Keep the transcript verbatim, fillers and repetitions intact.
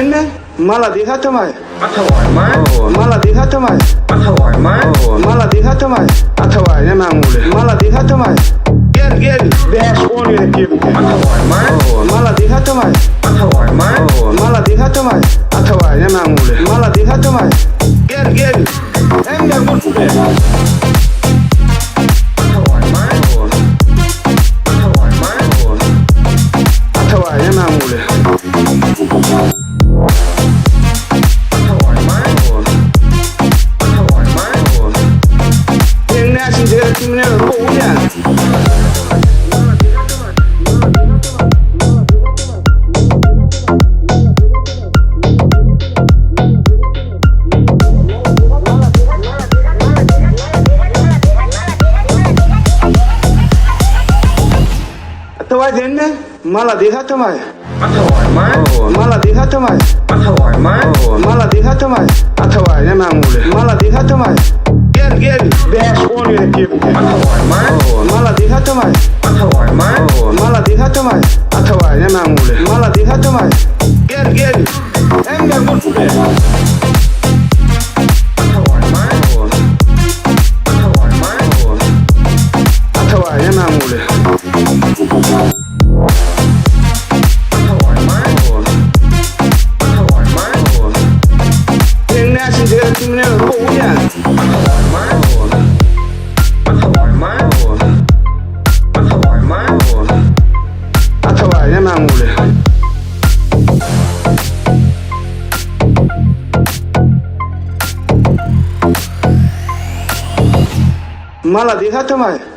ܡܠܐ ܕܝܚ ܬܡܐ. ܐܬܘܐ ܡܐ. ܡܠܐ ܕܝܚ ܬܡܐ. ܐܬܘܐ ܡܐ. ܡܠܐ ܕܝܚ ܬܡܐ. ܐܬܘܐ ܝܢ ܡܡܘܠܐ. ܡܠܐ ܕܝܚ ܬܡܐ. ܓܠ، ܓܠ. ܒܫ ܩܘܢܝ ܝܢ ܦܝܒ. ܐܬܘܐ ܡܐ. ܡܠܐ ܕܝܚ ܬܡܐ. ܐܬܘܐ ܡܐ. ܡܠܐ ܕܝܚ ܬܡܐ. ܐܬܘܐ ܝܢ ܡܡܘܠܐ. ܡܠܐ ܕܝܚ ܬܡܐ. ܓܠ، ܓܠ. ܐܢ ܓܠ ܡܘܠܐ. ܐܬܘܐ ܡܐ. ܐܬܘܐ ܡܐ. ܐܬܘܐ ܝܢ ܡܡܘܠܐ. ܐܬܘܐ ܕܝܢ. ܡܠܐ ܕܝܚ ܬܡܐ. ܐܬܘܐ ܡܐ. ܡܠܐ ܕܝܚ ܬܡܐ. ܐܬܘܐ ܡܐ. ܡܠܐ ܕܝܚ ܬܡܐ. ܐܬܘܐ ܝܢ ܡܡܘܠܐ. ܡܠܐ ܕܝܚ ܬܡܐ. ܓܠ، ܓܠ. ܒܫ ܩܘܢܝ ܝܢ ܦܝܒ. ܐܬܘܐ ܡܐ. ܡܠܐ ܕܝܚ ܬܡܐ. ܐܬܘܐ ܡܐ. ܡܠܐ ܕܝܚ ܬܡܐ. ܐܬܘܐ ܝܢ ܡܡܘܠܐ. ܡܠܐ ܕܝܚ ܬܡܐ. ܓܠ، ܓܠ. ܐܢ ܓܠ ܡܘܠܐ. ܐܬܘܐ ܡܐ. ܐܬܘܐ ܡܐ. ܐܬܘܐ ܝܢ ܡܡܘܠܐ. ܐܬܘܐ ܡܐ. ܐܬܘܐ ܡܐ. ܐܬܘܐ ܡܐ. ܐܬܘܐ ܡܐ. ܐܬܘܐ ܝܢ ܡܡܘܠܐ. ܡܠܐ ܕܝܚ ܬܡܐ.